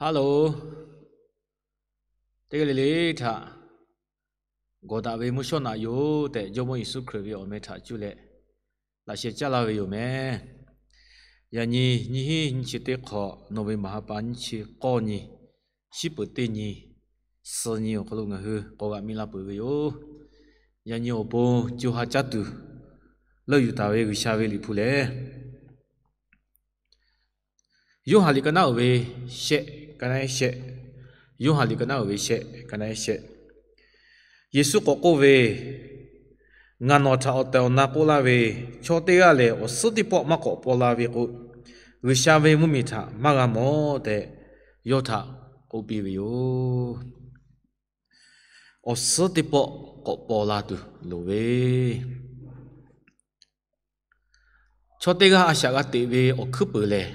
Hello, teˇ g'aˇ le le htaꞈ gawˬ daꞈ ve mvuhˇ shawˉ naꞈ yoˬ tehꞈ, Jawˇmawˇ Yeˍsuˆ Hkriꞈ ve awˬ meh htaꞈ cuˇ leh laꞈ sheh caˉ laˇ ve yoˬ meh. Yaꞈ nyi nyiˇ hinˉ nyiˇ chi teˇ hk'awꞈ, November ha pa nyiˇ chi k'awˇ nyi, shiˉ peuˍ teˇ nyi, suh nyi awˬ hk'aw lo ngaˬ hui k'awꞈ g'aꞈ mi la peuˬ ve yoˬ. Yaꞈ nyi awˬ bon co ha caˇ tuˬ leuˆ yuˬ taˍ ve G'uiˬsha ve Liꞈ hpu lehˬ, Yoˇhanˬ liꞈ ka naˉ uiˍ ve shehˆ, ka naˉ shehˆ, Yoˇhanˬ liꞈ ka naˉ uiˍ ve shehˆ, ka naˉ shehˆ. Yeˍsuˆ k'awꞈ k'oˆ ve, Ngaˬ nawˬ htaꞈ awˬ tehˬ awˬ na k'oˆ laˇ ve, chaw teˇ g'aˇ lehˬ awˬ suhˉ teˇ pawˆ maˇ k'awꞈ paw la ve k'o, G'uiˬsha ve mvuhˇmiˬ htaꞈ maˇ g'a mawˬ tehꞈ, yawˇ htaꞈ k'oˆ piˇ ve yoˬ. Awˬ suhˉ teˇ pawˆ k'awꞈ paw la tuˬ loˍ ve, chaw teˇ g'aˇ a shaꞈ g'a teꞈ ve awˬ hkuiˉ puiˍ lehˬ,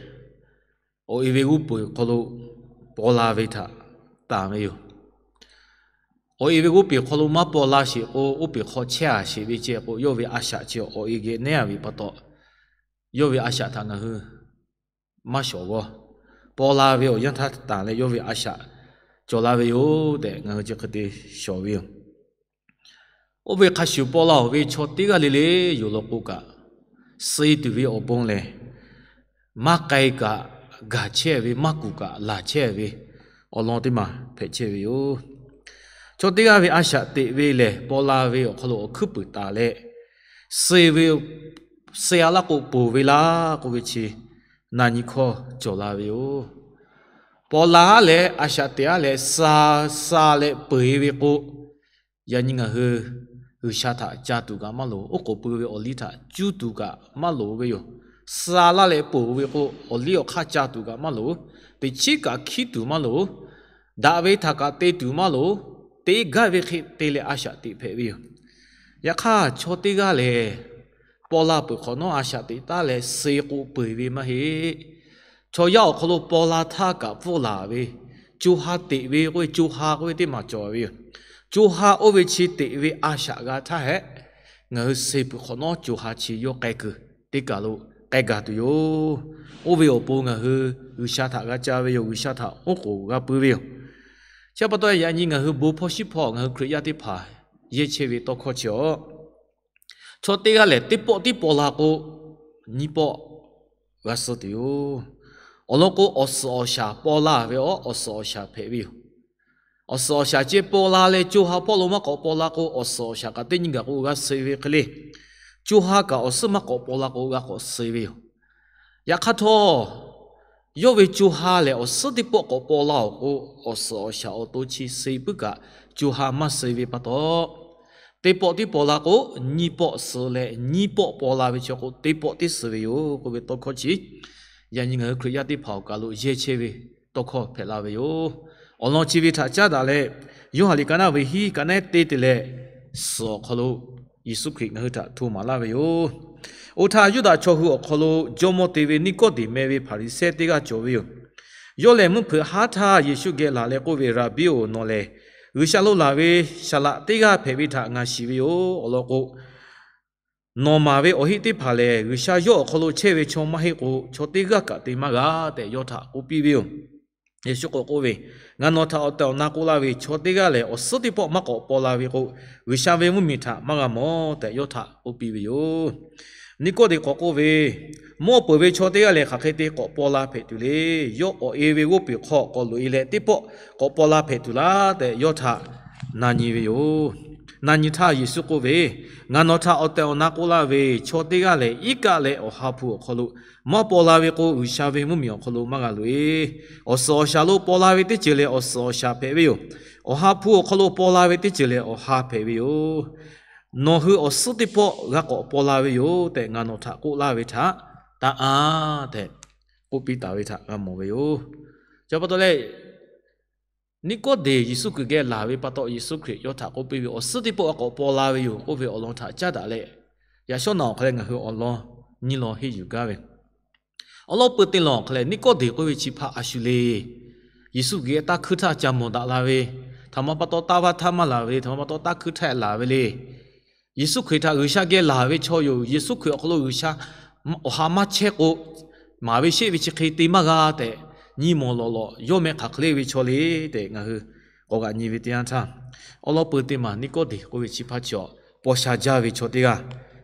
awˬ e ve g'oˇ peuˬ hk'aw lo paw la ve htaꞈ tanˬ ve yoˬ. Awˬ e ve g'oˇ peuˬ hk'aw lo maˇ paw la sheˍ k'o, oˇ peuˬ hk'aw chehˇ a sheˍ ve ceh k'o, yawˇ ve a shaꞈ chi awˬ e geh nehˉ a ve pa taw, yawˇ ve a shaꞈ htaꞈ ngaˬ hui maˇ shawˍ g'awˇ. Paw la ve awˬ yanˇ htaˇ tanˬ leh yawˇ ve a shaꞈ cawˬ la ve yoˬ tehꞈ ngaˬ hui chi hk'e te shawˍ ve yoˬ. Oˇ ve hk'a shuˍ paw la-oˬ ve chaw teˇ g'aˇ le le yoˬ law k'o kaꞈ, suh tuˬ ve awˬ bon lehˬ, maˇ k'ai kaꞈ gaˬ chehˇ ve, maˇ kuˬ kaꞈ laˬ chehˇ ve awˬ lawn teˇ maˬ hpehꞈ chehˇ ve yoˬ. Chaw teˇ g'aˇ ve a shaꞈ teꞈ ve lehˬ, paw la ve awˬ hk'aw lo awˬ hkuiˉ puiˍ taˍ leh, suh ve, suh a laˇ k'o ponˬ ve laˇ k'oˆ ve chi na nyi hkawˇ cawˬ la ve yoˬ. Paw la aˉ leh a shaꞈ teꞈ aˉ leh suh, suh leh peuˬ e ve k'o, yaꞈ nyi ngaˬ hui G'uiˬsha htaꞈ ca tuˬ kaꞈ maˇ loˍ. Oˉ k'oˍ pui ve awˬ liˇ htaꞈ cuˇ tuˬ kaꞈ maˇ loˍ ve yoˬ. Suh laˇ leh ponˬ ve k'o, awˬ liˇ awˬ hk'aˇ ca tuˬ kaꞈ maˇ loˍ. Teꞈ chiˉ kaꞈ hkiˉ tuˬ maˇ loˍ. Daꞈ ve htaꞈ kaꞈ te tuˬ maˇ loˍ. Te gaˇ ve hk'e te leh a shaꞈ teꞈ hpehꞈ ve yoˬ. Yaꞈ hk'aˇ chaw teˇ g'aˇ lehˬ, paw la peuˬ hk'awꞈ nawˉ a shaꞈ teꞈ taˉ leh suh k'o peuˬ ve maˇ heˆ. Chaw yaˇ awˬ hk'aw lo paw la htaˇ kaꞈ pfuhˇ laˬ ve, co ha teꞈ ve k'oˆ ve, co ha k'oˆ ve teˇ maˬ cawˬ ve yoˬ. Co ha oˇ ve chi teꞈ ve a shaꞈ g'a htaˇ hehꞈ, ngaˬ hui suh peuˬ hk'awꞈ nawˉ co ha chi yawˇ k'ai kuiˬ teˇ kaˬ lo k'ai gaˬ tuˬ yoˬ. Oˇ ve awˬ pon ngaˬ hui G'uiˬsha htaꞈ g'a ca ve yoˬ. G'uiˬsha htaꞈ oˉ k'oˍ g'a pui ve yoˬ. Chi pa taw yaꞈ nyi ngaˬ hui bon hpawˇ shiˉ hpawˇ ngaˬ hui Hkriꞈ yaˇ teˇ hpaˍ yehˇ chehˇ ve tawˇ hkawˇ chi awˬ, chaw teˇ g'aˇ lehˬ teˇ pawˆ tiˉ paw la k'o, nyiˇ pawˆ g'a suh tuˬ yoˬ. Awˬ lawn k'o, awˬ suhˍ awˬ shaˍ paw la ve awˬ, awˬ suhˍ awˬ shaˍ hpehꞈ ve yoˬ. Awˬ suhˍ awˬ shaˍ ceh paw la leh co ha hpawˇ lo maˇ k'awꞈ paw la k'o, awˬ suhˍ awˬ shaˍ kaꞈ teˇ nyi gaˬ k'o g'a suh ve hk'e le, co ha kaꞈ awˬ suhˉ maˇ k'awꞈ paw la k'o g'a k'awꞈ suh ve yoˬ. Yaꞈ hk'aˇ htawˇ, yawˇ ve co ha lehˬ awˬ suhˉ teˇ pawˆ k'awꞈ paw la-oˬ k'o, awˬ suhˍ awˬ shaˍ awˬ to chi suh puiˉ kaꞈ co ha maˇ suh ve pa taw, teˇ pawˆ tiˉ paw la k'o, nyiˇ pawˆ suh leh nyiˇ pawˆ paw la ve chi k'o teˇ pawˆ tiˉ suh ve yoˬ k'oˆ ve tawˇ hkawˇ chi, yaꞈ nyi ngaˬ hui Hkriꞈ yaˇ teˇ hpaˍ awˬ kaˬ lo yehˇ chehˇ ve tawˇ hkawˇ hpehꞈ la ve yoˬ. Awˬ lawn chi ve htaꞈ caˉ daꞈ leh, Yoˇhanˬ liꞈ ka naˉ ve hiˉ ka naˉ teˇ te leh suhˍ awˬ hk'aw lo Yeˍsuˆ Hkriꞈ ngaˬ hui htaꞈ hto maˍ laˇ ve yoˬ. Oˇ htaˇ Yuˇdaꞈ chaw hui awˬ hk'aw lo jawˇmawˇ te ve Niˆkawˇdeˍ meh ve Hpaˍriˍsehˇ teˇ g'aˇ cawˬ ve yoˬ. Yawˇ lehˬ mvuhˇ hpeuꞈ haˉ htaˇ Yeˍsuˆ geh laˬ leh k'oˆ ve, Raˍbiˆ-oˬ, nawˬ lehˬ G'uiˬsha lo laˬ ve saˍ laꞈ teˇ g'aˇ hpehꞈ ve htaꞈ ngaˬ shiˍ ve yoˬ. Awˬ lawn k'o, nawˬ maˍ ve awˬ heˆ teˇ hpaˍ lehˬ, G'uiˬsha yawˇ awˬ hk'aw lo chehˇ ve chaw maˇ heˆ k'o, chaw teˇ g'aˇ kaꞈ te maˇ g'a tehꞈ yawˇ htaꞈ k'oˆ piˇ ve yoˬ. Yeˍsuˆ k'awꞈ k'oˆ ve, Ngaˬ nawˬ htaꞈ awˬ tehˬ awˬ na k'oˆ laˇ ve, chaw teˇ g'aˇ lehˬ awˬ suhˉ teˇ pawˆ maˇ k'awꞈ paw la ve k'o, G'uiˬsha ve mvuhˇmiˬ htaꞈ maˇ g'a mawˬ tehꞈ yawˇ htaꞈ k'oˆ piˇ ve yoˬ. Niˆkawˇdeˍ k'awꞈ k'oˆ ve, Mawˇ peuˬ ve chaw teˇ g'aˇ lehˬ hk'aˬ hk'e te k'awꞈ paw la hpehꞈ tuˬ le. Yawˇ awˬ e ve g'oˇ peˬ hk'aw k'awꞈ loꞈ e leh teˇ pawˆ k'awꞈ paw la hpehꞈ tuˬ laˇ tehꞈ yawˇ htaꞈ na nyi ve yoˬ. Na nyi htaˇ Yeˍsuˆ k'oˆ ve, Ngaˬ nawˬ htaꞈ awˬ tehˬ awˬ na k'oˆ laˇ ve, chaw teˇ g'aˇ lehˬ iˉ kaˆ leh awˬ ha hpu awˬ hk'aw lo maˇ paw la ve k'o, G'uiˬsha ve mvuhˇmiˬ awˬ hk'aw lo maˇ g'a loꞈ e. Awˬ suhˍ awˬ shaˍ lo paw la ve teˇ ceuˬ lehˬ awˬ suhˍ awˬ shaˍ hpehꞈ ve yoˬ. Awˬ ha hpu awˬ hk'aw lo paw la ve teˇ ceuˬ lehˬ awˬ ha hpehꞈ ve yoˬ. Nawˬ hui awˬ suhˉ teˇ pawˆ g'a k'awꞈ paw la ve yoˬ tehꞈ ngaˬ nawˬ htaꞈ k'oˆ laˇ ve htaꞈ taˇ a tehꞈ k'oˆ piˇ taˍ ve htaꞈ g'a mawˬ ve yoˬ. Chi pa taw leh, Niˆkawˇdeˍ Yeˍsuˆ Hkriꞈ geh laˬ ve pa taw, Yeˍsuˆ Hkriꞈ yawˇ htaꞈ k'oˆ piˇ ve, Awˬ suhˉ teˇ pawˆ g'a k'awꞈ paw la ve yoˬ k'oˆ ve awˬ lawn htaꞈ caˉ daꞈ leh, yaꞈ shawˉ naꞈ awˬ hk'aw leh ngaˬ hui awˬ lawn nyiˇ lawn henˇ yuˬ gaˇ ve. Awˬ lawn pui te lawˬ awˬ hk'aw leh Niˆkawˇdeˍ k'oˆ ve chi hpaˇ a shu le. Yeˍsuˆ Hkriꞈ taˇ hkuiˇ htaˇ ca mawˬ daꞈ la ve, htaꞈ ma pa taw taˇ vaˇ htaˇ maˇ laˬ ve, htaꞈ ma pa taw taˇ hkuiˇ htaˇ laˬ ve le. Yeˍsuˆ Hkriꞈ htaꞈ G'uiˬsha geh laˬ ve chaw yoˬ. Yeˍsuˆ Hkriꞈ awˬ hk'aw lo G'uiˬsha awˬ ha maˇ chehˇ k'o, maˍ ve sheˆ ve chi hk'e te maˇ g'a tehꞈ, nyi mawˬ lawꞈ lawꞈ yawˇ meh hk'aˬ hk'e le ve chaw le tehꞈ ngaˬ hui k'awꞈ g'aꞈ nyi ve teˇ yanˇ htaˇ, awˉ lawˉ peu teˇ maˬ Niˆkawˇdeˍ k'oˆ ve chi hpaˇ chaw paw sha jaˇ ve chaw teˇ g'aˇ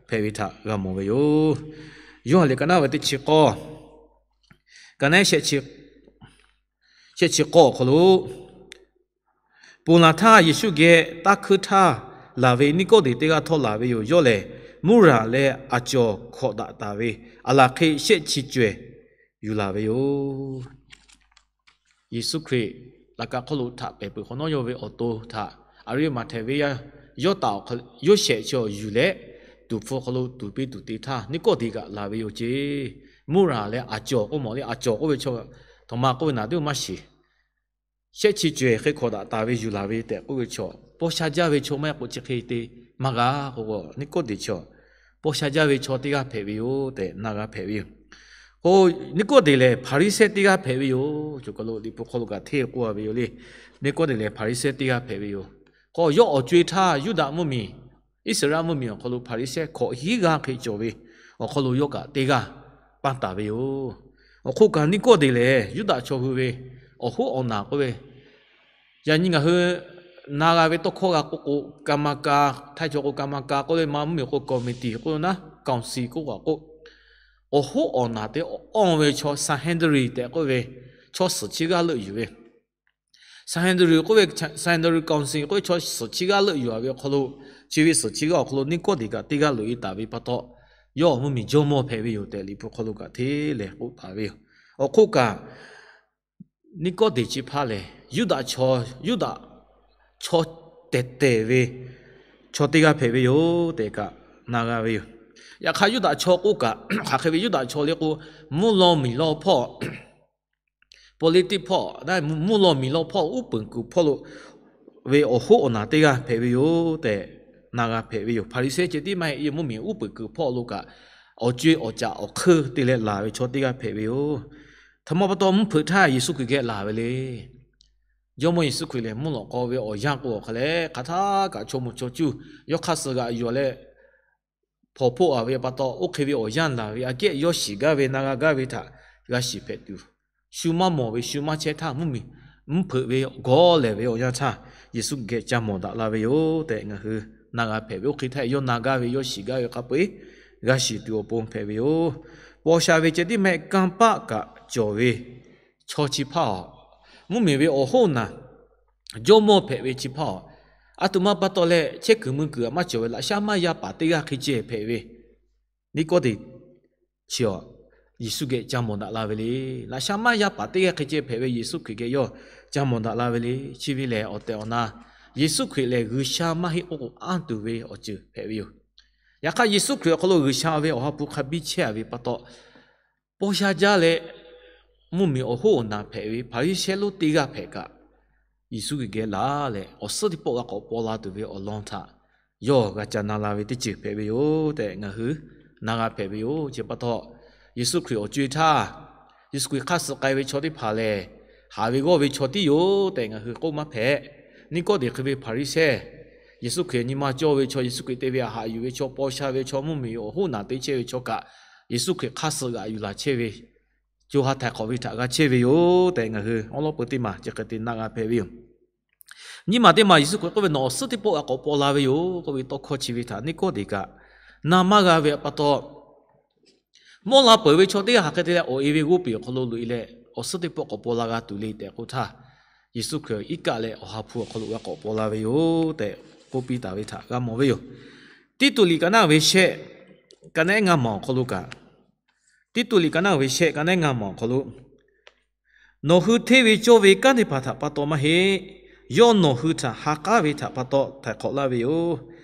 hpehꞈ ve htaꞈ g'a mawˬ ve yoˬ. Yoˇhanˬ liꞈ ka naˉ ve teˇ chi k'awˇ, ka naˉ shehˆ chi k'awˇ awˬ hk'aw lo, ponˬ laˬ htaˇ Yeˍsuˆ geh taˇ hkuiˇ htaˇ laˬ ve Niˆkawˇdeˍ teˇ g'aˇ htawˇ laˬ ve yoˬ. Yawˇ lehˬ mvuhˇ raˬ leh a cawˬ hkawꞈ daꞈ taˍ ve, aˬ laˬ hk'e shehˆ chi cawehˬ yuˬ laˬ ve yoˬ. Yeˍsuˆ Hkriꞈ laꞈ ka hk'oˆ lo htaꞈ pehˬ peuˬ hk'awꞈ nawˉ yawˇ ve awˬ to htaꞈ Aˍriˆmaꞈhtehˍ venˇ yaˇ Yawˇtaꞈ awˬ hk'aw Yoˇsehꞈ chi awˬ yuˬ leh, tuˍ hpfuh hk'aw lo tuˍ peˇ tuˍ te htaˇ Niˆkawˇdeˍ kaꞈ laˬ ve yoˬ ceˇ. Mvuhˇ raˬ leh a cawˬ k'oˆ mawˬ le, a cawˬ k'oˆ ve chaw, htaꞈ ma k'oˆ ve naˍ teˇ maˇ shiˍ. Shehˆ chi cawehˬ hk'e hkawꞈ daꞈ taˍ ve yuˬ laˬ ve tehꞈ k'oˆ ve chaw, paw sha jaˇ ve chaw maˇ heˆ k'o chi hk'e te maˇ g'a k'o, Niˆkawˇdeˍ chaw paw sha jaˇ ve chaw teˇ g'aˇ hpehꞈ ve yoˬ tehꞈ na g'a hpehꞈ ve yoˬ. K'o, Niˆkawˇdeˍ lehˬ Hpaˍriˍsehˇ teˇ g'aˇ hpehꞈ ve yoˬ. Cawˬ kaˬ lo Liꞈ hpu hk'aw lo kaꞈ hteˇ k'oˆ a ve yoˬ le. Niˆkawˇdeˍ lehˬ Hpaˍriˍsehˇ teˇ g'aˇ hpehꞈ ve yoˬ. K'o, yawˇ awˬ co-e htaˇ Yuˇdaꞈ mvuhˇmiˬ, Iˉsaˍreˍlaˆ mvuhˇmiˬ awˬ hk'aw lo Hpaˍriˍsehˇ hkawꞈ hiˉ g'aˇ hk'e cawˬ ve awˬ hk'aw lo yawˇ kaꞈ teˇ g'aˇ paˇ taˍ ve yoˬ. Awˬ hk'oˆ kaꞈ Niˆkawˇdeˍ lehˬ Yuˇdaꞈ chaw hui ve awˬ hoˉ awˬ naˬ k'oˆ ve, yaꞈ nyi ngaˬ hui na g'a ve tawˇ hkawˇ g'a k'oˆ k'o, กรรมการ, Htaiˇ chaw k'o กรรมการ k'oˆ le, Manˇ mvuhˇmiˬ k'o committee k'oˆ ve naˉ, council k'oˆ kaꞈ k'oˆ, awˬ hoˉ awˬ naˬ teˇ awˬ ve chaw Sanhedrin tehꞈ k'oˆ ve chaw suhˍ chi g'aˇ leuˆ yuˬ ve, Sanhedrin k'oˆ ve, Sanhedrin council k'oˆ ve chaw suhˍ chi g'aˇ leuˆ yuˬ a ve awˬ hk'aw lo, chi ve suhˍ chi g'aˇ awˬ hk'aw lo Niˆkawˇdeˍ kaꞈ teˇ g'aˇ loꞈ e taˍ ve pa taw, yawˇ mvuhˇmiˬ jawˇmawˇ hpehꞈ ve yoˬ tehꞈ Liꞈ hpu hk'aw lo kaꞈ hteˇ leh k'oˆ taˍ ve yoˬ. Awˬ hk'oˆ kaꞈ Niˆkawˇdeˍ chi hpaˇ lehˬ Yuˇdaꞈ chaw, Yuˇdaꞈ chaw tehˬ tehˬ ve chaw teˇ g'aˇ hpehꞈ ve yoˬ tehꞈ kaꞈ na g'a ve yoˬ. Yaꞈ hk'aˇ Yuˇdaꞈ chaw k'oˆ kaꞈ hk'aˬ hk'e ve Yuˇdaꞈ chaw le k'o, mvuhˇ law miˬ law hpawˇ, politics hpawˇ, mvuhˇ law miˬ law hpawˇ uˉ peunˍ kuiˬ hpawˇ lo ve awˬ hoˉ awˬ naˬ teˇ g'aˇ hpehꞈ ve yoˬ tehꞈ na g'a hpehꞈ ve yoˬ. Hpaˍriˍsehˇ ceh tiˉ maˇ heˆ, mvuhˇmiˬ uˉ peunˍ kuiˬ hpawˇ lo kaꞈ awˬ co-e awˬ caꞈ awˬ hk'eun te leh laˬ ve chaw teˇ g'aˇ hpehꞈ ve yoˬ. Htaꞈ ma pa taw mvuhˇ hpeuꞈ htaˇ Yeˍsuˆ Hkriꞈ geh laˬ ve le. Jawˇmawˇ Yeˍsuˆ Hkriꞈ lehˬ mvuhˇ lawꞈ k'aw ve awˬ yanˇ k'o awˬ hk'a leh hk'aˬ htaˇ kaꞈ chaw moˍ chaw cuˇ yawˇ hk'aˇ suh g'aꞈ yuˬ leh hpawnˬ hpoˆ a ve pa taw, oˇ hk'e ve awˬ yanˇ laˬ ve aꞈ kehˉ yawˇ shiˍ gaˇ ve na g'a gaˇ ve htaꞈ g'a shiˍ hpehꞈ tuˬ, shu maˇ mawˬ ve shu maˇ chehˇ htaˇ mvuhˇmiˬ mvuhˇ hpeuꞈ ve gawˇ lehˬ ve awˬ yanˇ htaˇ Yeˍsuˆ geh ca mawˬ daꞈ la ve yoˬ tehꞈ ngaˬ hui na g'a hpehꞈ ve. Oˇ hk'e htaˇ yawˇ na gaˇ ve yawˇ shiˍ gaˇ ve hk'a peu-eˬ g'a shiˍ tuˬ awˬ pon hpehꞈ ve yoˬ. Paw sha ve ceh tiˉ maˇ heˆ, kanˇ paˆ kaꞈ cawˬ ve chaw chi hpaˇ a, mvuhˇmiˬ ve awˬ hoˉ naˬ jawˇmawˇ hpehꞈ ve chi hpaˇ a, a htoꞈ ma pa taw leh chehˇ kuiˬ mui kuiˬ a maˇ cawˬ ve laꞈ sha maˇ yaˇ paˍ teˇ g'aˇ hk'e ceh hpehꞈ ve Niˆkawˇdeˍ chi a, Yeˍsuˆ geh ca mawˬ daꞈ la ve le. Laꞈ sha maˇ yaˇ paˍ teˇ g'aˇ hk'e ceh hpehꞈ ve Yeˍsuˆ Hkriꞈ geh yawˇ ca mawˬ daꞈ la ve le. Chi ve lehˬ awˬ tehˬ awˬ na Yeˍsuˆ Hkriꞈ lehˬ G'uiˬsha maˇ heˆ k'oˆ k'o anˇ tuˬ ve awˬ ceuˬ hpehꞈ ve yoˬ. Yaꞈ hk'aˇ Yeˍsuˆ Hkriꞈ awˬ hk'aw lo G'uiˬsha ve Awˬ ha hpu hk'a biˇ chehˇ a ve pa taw, paw sha jaˇ leh mvuhˇmiˬ awˬ hoˉ awˬ naˬ hpehꞈ ve Hpaˍriˍsehˇ lonˉ teˇ g'aˇ hpehꞈ kaꞈ, Yeˍsuˆ Hkriꞈ geh laˬ leh awˬ suhˉ teˇ pawˆ g'a k'awꞈ paw la tuˬ ve awˬ lawn htaꞈ yawˇ g'a ca na la ve teˇ ceuˬ hpehꞈ ve yoˬ tehꞈ ngaˬ hui na g'a hpehꞈ ve yoˬ. Chi pa taw, Yeˍsuˆ Hkriꞈ awˬ co-e htaˇ, Yeˍsuˆ Hkriꞈ hk'aˇ suh k'ai ve chaw teˇ hpaˍ lehˬ, haꞈ ve g'awˇ ve chaw tiˉ yoˬ tehꞈ ngaˬ hui k'oˆ maˇ hpehꞈ. Niˆkawˇdeˍ hk'e ve Hpaˍriˍsehˇ, Yeˍsuˆ Hkriꞈ nyi ma cawˇ ve chaw, Yeˍsuˆ Hkriꞈ te ve htaꞈ haꞈ yuˬ ve chaw, paw sha ve chaw, mvuhˇmiˬ awˬ hoˉ naˬ te chehˇ ve chaw kaꞈ, Yeˍsuˆ Hkriꞈ hk'aˇ suh g'aꞈ yuˬ laˬ chehˇ ve, co ha htaiˍ hk'awꞈ ve htaꞈ g'a chehˇ ve yoˬ tehꞈ ngaˬ hui awˉ lawˉ peu teˇ maˬ chi hk'e te na g'a hpehꞈ ve yoˬ. Nyiˇ maˬ teˇ maˬ Yeˍsuˆ Hkriꞈ k'oˆ ve, Nawˬ awˬ suhˉ teˇ pawˆ g'a k'awꞈ paw la ve yoˬ k'oˆ ve tawˇ hkawˇ chi ve htaꞈ Niˆkawˇdeˍ kaꞈ na maˇ g'a ve pa taw, mawˇ la peuˬ ve chaw teˇ g'aˇ hk'aˬ hk'e te leh awˬ e ve g'oˇ peˬ awˬ hk'aw lo loꞈ e leh awˬ suhˉ teˇ pawˆ k'awꞈ paw la g'a tuˬ le tehꞈ k'oˆ htaˇ, Yeˍsuˆ Hkriꞈ iˉ kaˆ leh Awˬ ha hpu awˬ hk'aw lo g'a k'awꞈ paw la ve yoˬ tehꞈ k'oˆ piˇ taˍ ve htaꞈ g'a mawˬ ve yoˬ. Tiˇtuꞈ liꞈ ka naˉ ve shehˆ, ka naˉ ngaˇ maˬ awˬ hk'aw lo kaꞈ, Tiˇtuꞈ liꞈ ka naˉ ve shehˆ, ka naˉ ngaˇ maˬ awˬ hk'aw lo, Nawˬ hui hteˇ ve cawˇ ve kanˉ teˇ hpaˍ htaꞈ pa taw maˇ heˆ. Yawˇ nawˬ hui htaꞈ ha k'aˉ ve htaꞈ pa taw htaiˍ hk'awꞈ laˇ ve yoˬ.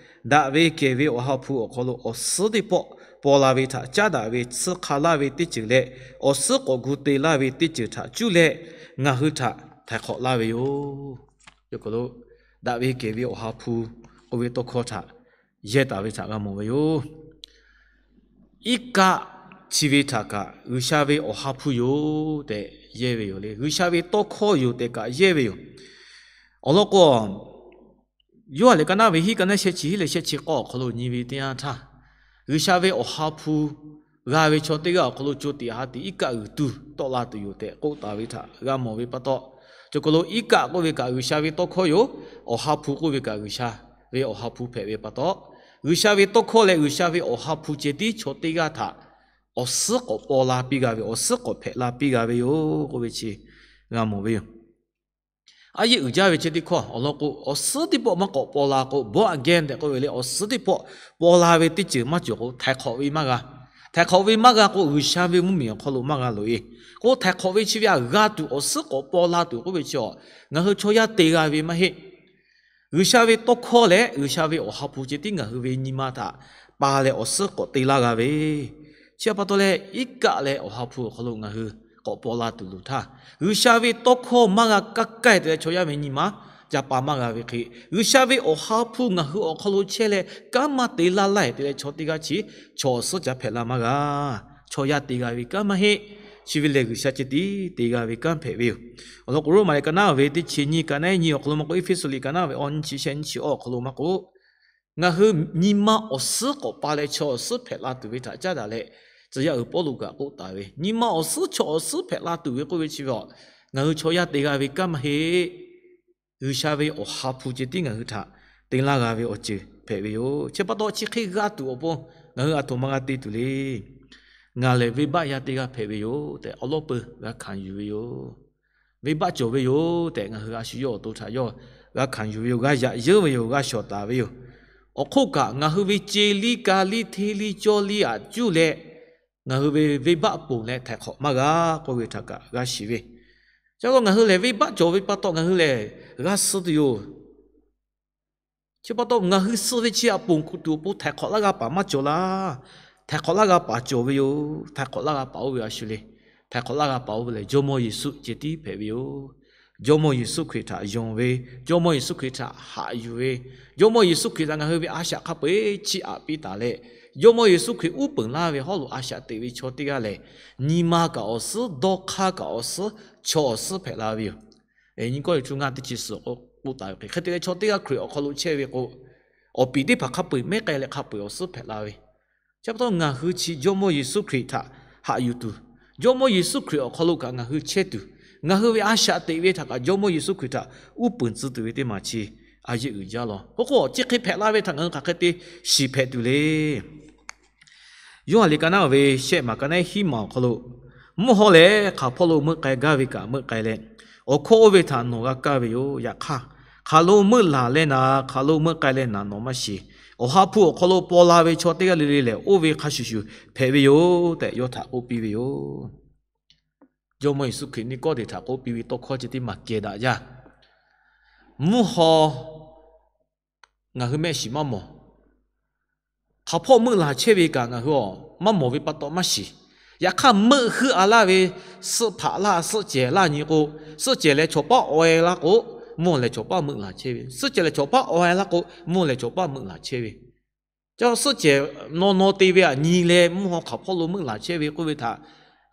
Daꞈ ve kehˬ ve Awˬ ha hpu awˬ hk'aw lo awˬ suhˉ teˇ pawˆ paw la ve htaꞈ caˉ daꞈ ve tsuhˇ hk'a laˇ ve teˇ ceuˬ leh, awˬ suhˉ k'awꞈ gu te laˇ ve teˇ ceuˬ htaꞈ cuˇ leh ngaˬ hui htaꞈ htaiˍ hk'awꞈ laˇ ve yoˬ. Daꞈ ve kehˬ ve Awˬ ha hpu k'oˆ ve tawˇ hkawˇ htaꞈ yehˇ taˍ ve htaꞈ g'a mawˬ ve yoˬ. Iˉ kaˆ chi ve htaꞈ kaꞈ G'uiˬsha ve Awˬ ha hpu yoˬ tehꞈ yehˇ ve yoˬ le. G'uiˬsha ve tawˇ hkawˇ yoˬ tehꞈ kaꞈ yehˇ ve yoˬ. Awˬ lawn k'o, Yoˇhanˬ lehˬ ka naˉ ve hiˉ, ka naˉ shehˆ chi hiˉ leh shehˆ chi k'awˇ awˬ hk'aw lo nyi ve teˇ yanˇ htaˇ, G'uiˬsha ve Awˬ ha hpu g'a ve chaw teˇ g'aˇ awˬ hk'aw lo co tiꞈ ha tiꞈ iˉ kaˆ g'uiˬ tuˬ tawˆ la tuˬ yoˬ tehꞈ k'oˆ taˍ ve htaꞈ g'a mawˬ ve pa taw, cawˬ k'o lo iˉ kaˆ k'oˆ ve kaꞈ G'uiˬsha ve tawˇ hkawˇ yoˬ. Awˬ ha hpu k'oˆ ve kaꞈ G'uiˬsha ve Awˬ ha hpu hpehꞈ ve pa taw, G'uiˬsha ve tawˇ hkawˇ leh G'uiˬsha ve Awˬ ha hpu ceh tiˉ chaw teˇ g'aˇ htaꞈ awˬ suhˉ k'awꞈ paw la piˇ g'a ve, awˬ suhˉ k'awꞈ hpehꞈ la piˇ g'a ve yoˬ k'oˆ ve chi g'a mawˬ ve yoˬ. A yehˬ uiˍ jaˇ ve chi teˇ hkawˇ awˬ lawn k'o, awˬ suhˉ teˇ pawˆ maˇ k'awꞈ paw la k'o, born again tehꞈ k'oˆ ve le, awˬ suhˉ teˇ pawˆ paw la ve teˇ ceuˬ maˇ cawˬ k'o, htaiˍ hk'awꞈ ve maˇ g'a. Htaiˍ hk'awꞈ ve maˇ g'a k'o, G'uiˬsha ve mvuhˇmiˬ awˬ hk'aw lo maˇ g'a loꞈ e. K'o htaiˍ hk'awꞈ ve chi ve htaꞈ g'a tuˬ, awˬ suhˉ k'awꞈ paw la tuˬ k'oˆ ve chi a, ngaˬ hui chaw yaˇ te g'a ve maˇ heˆ. G'uiˬsha ve tawˇ hkawˇ leh G'uiˬsha ve Awˬ ha hpu ceh tiˉ ngaˬ hui ve nyi ma htaꞈ pa leh awˬ suhˉ k'awꞈ te laˇ g'a ve, chi pa taw leh iˉ kaˆ leh Awˬ ha hpu awˬ hk'aw lo ngaˬ hui k'awꞈ paw la tuˬ loˍ htaˇ, G'uiˬsha ve tawˇ hkawˇ maˇ g'a kaˇ kaˇ te leh chaw yaˇ ve nyi ma ca pa maˇ g'a ve hk'e, G'uiˬsha ve Awˬ ha hpu ngaˬ hui awˬ hk'aw lo chehˇ leh kanˉ maˇ te laˇ laˇ te leh chaw teˇ g'aˇ chi chaw awˬ suhˉ ca hpehꞈ la maˇ g'a. Chaw yaˇ te g'a ve kanˉ maˇ heˆ. Chi ve lehˬ G'uiˬsha ceh tiˉ te g'a ve kanˉ hpehꞈ ve yoˬ. Awˬ lawn k'o, Roˉmaꞈ liꞈ ka naˉ ve teˇ chi nyiˇ, ka naˉ nyiˇ awˬ hk'aw lo maˇ k'o, Eˇfeˇsuꞈ liꞈ ka naˉ ve awˇ nyiˇ chi shehˆ nyiˇ chi awˇ awˬ hk'aw lo maˇ k'o, ngaˬ hui nyi ma awˬ suhˉ k'awꞈ pa leh chaw awˬ suhˉ hpehꞈ la tuˬ ve htaꞈ caˉ daꞈ leh, tcuh yaˇ uiˍ Pawˇluꞈ kaꞈ k'oˆ taˍ ve, nyi ma awˬ suhˉ chaw awˬ suhˉ hpehꞈ la tuˬ ve k'oˆ ve chi ve a, ngaˬ hui chaw yaˇ te g'a ve kanˉ maˇ heˆ. G'uiˬsha ve Awˬ ha hpu ceh tiˉ ngaˬ hui htaꞈ te laˇ g'a ve awˬ ceuˬ hpehꞈ ve yoˬ. Chi pa taw chi hk'e g'a tuˬ awˬ pon ngaˬ hui a htoꞈ ma g'a te tuˬ le. Ngaˬ lehˬ venˇbaˆ yaˇ teˇ g'aˇ hpehꞈ ve yoˬ tehꞈ awˉ lawˉ peuˬ g'a hkanˍ yuˬ ve yoˬ. Venˇbaˆ cawˬ ve yoˬ tehꞈ ngaˬ hui a shu yawˇ awˬ to htaꞈ yawˇ g'a hkanˍ yuˬ ve yoˬ, g'a yaꞈ yeunˇ ve yoˬ, g'a shawˍ taˍ ve yoˬ. Awˬ hk'oˆ kaꞈ ngaˬ hui ve ce liˇ, ka liˇ, hteˇ liˇ, cawˇ liˇ aꞈ cuˇ leh ngaˬ hui ve venˇbaˆ ponˬ leh htaiˍ hk'awꞈ maˇ g'a k'oˆ ve htaꞈ kaꞈ g'a shiˍ ve, chi pa taw ngaˬ hui lehˬ venˇbaˆ cawˬ ve pa taw ngaˬ hui lehˬ g'a suh tuˬ yoˬ. Chi pa taw ngaˬ hui suh ve chi aꞈ ponˬ kuˬ tuˬ awˬ pon htaiˍ hk'awꞈ laˇ g'a paˍ maˇ cawˬ laˇ. Htaiˍ hk'awꞈ laˇ g'a paˍ cawˬ ve yoˬ. Htaiˍ hk'awꞈ laˇ g'a paˍ oˇ ve a shu le. Htaiˍ hk'awꞈ laˇ g'a paˍ oˇ ve lehˬ Jawˇmawˇ Yeˍsuˆ ceh tiˉ hpehꞈ ve yoˬ. Jawˇmawˇ Yeˍsuˆ Hkriꞈ htaꞈ yonˍ ve, Jawˇmawˇ Yeˍsuˆ Hkriꞈ htaꞈ haꞈ yuˬ ve, Jawˇmawˇ Yeˍsuˆ Hkriꞈ htaꞈ ngaˬ hui ve a shaꞈ hk'a peu-eˬ chiˇ aꞈ piˇ taˍ leh, Jawˇmawˇ Yeˍsuˆ Hkriꞈ uˉ peunˍ laˇ ve hawˉ lo a shaꞈ teꞈ ve chaw teˇ g'aˇ lehˬ, nyi ma kaꞈ awˬ suhˉ, dawˇ hk'aˇ kaꞈ awˬ suhˉ, chaw awˬ suhˉ hpehꞈ la ve yoˬ. Nyi kawˇ yeˬ htu ngaˇ teˇ chi suhˍ k'oˆ taˍ ve hk'e, hk'e te leh chaw teˇ g'aˇ Hkriꞈ awˬ hk'aw lo chehˇ ve k'o, awˬ piˍ teˇ hpaˍ hk'a peu-eˬ mehˉ k'ai leh hk'a peu-eˬ awˬ suhˉ hpehꞈ la ve, chi pa taw ngaˬ hui chi Jawˇmawˇ Yeˍsuˆ Hkriꞈ htaꞈ haꞈ yuˬ tuˬ, Jawˇmawˇ Yeˍsuˆ Hkriꞈ awˬ hk'aw lo kaꞈ ngaˬ hui chehˇ tuˬ, ngaˬ hui ve a shaꞈ teꞈ ve htaꞈ kaꞈ Jawˇmawˇ Yeˍsuˆ Hkriꞈ htaꞈ uˉ peunˍ tcuh tuˬ ve teˇ maˬ chi a yehˬ uiˍ jaˇ law. K'oˆ k'o, chi hk'e hpehꞈ la ve htaꞈ ngaˬ hui hk'aˬ hk'e te shiˍ hpehꞈ tuˬ le. Yoˇhanˬ liꞈ ka naˉ ve shehˆ maˬ ka naˉ hiˉ maˬ awˬ hk'aw lo, mvuhˇ haw lehˬ hk'aˬ hpawˇ lo meuˆ k'ai gaˇ ve kaꞈ meuˆ k'ai leh, awˬ hkawˇ oˇ ve htaꞈ nawˬ g'a kaˇ ve yoˬ. Yaꞈ hk'aˇ, hk'aˬ lo meuˆ laˬ leh naˍ, hk'aˬ lo meuˆ k'ai leh naˍ nawˬ maˇ shiˍ. Awˬ ha hpu awˬ hk'aw lo paw la ve chaw teˇ g'aˇ le le lehˬ, oˇ ve hk'a shuˍ shuˍ hpehꞈ ve yoˬ tehꞈ yawˇ htaꞈ k'oˆ piˇ ve yoˬ. Jawˇmawˇ Yeˍsuˆ Hkriꞈ Niˆkawˇdeˍ htaꞈ k'oˆ piˇ ve tawˇ hkawˇ ceh tiˉ maˇ kehˬ daꞈ jaˇ. Mvuhˇ haw ngaˬ hui mehˆ shiˍ maˇ mawˬ. Hk'aˬ hpawˇ meuˆ laˬ chehˇ ve kaꞈ ngaˬ hui a maˇ mawˬ ve pa taw maˇ shiˍ. Yaꞈ hk'aˇ, meuˆ heuˆ a laˇ ve suhˆ hpaꞈ laˇ, suhˆ cehˬ laˇ nyi k'o, suhˆ cehˬ leh chawˬ paˉ aw e laˇ k'o, mvuhˇ haw lehˬ chawˬ paˉ meuˆ laˬ chehˇ ve. Suhˆ cehˬ leh chawˬ paˉ aw e laˇ k'o, mvuhˇ haw lehˬ chawˬ paˉ meuˆ laˬ chehˇ ve. Chi suhˆ cehˬ naw naw te ve aꞈ nyi leh mvuhˇ haw hk'aˬ hpawˇ lo meuˆ laˬ chehˇ ve k'oˆ ve htaꞈ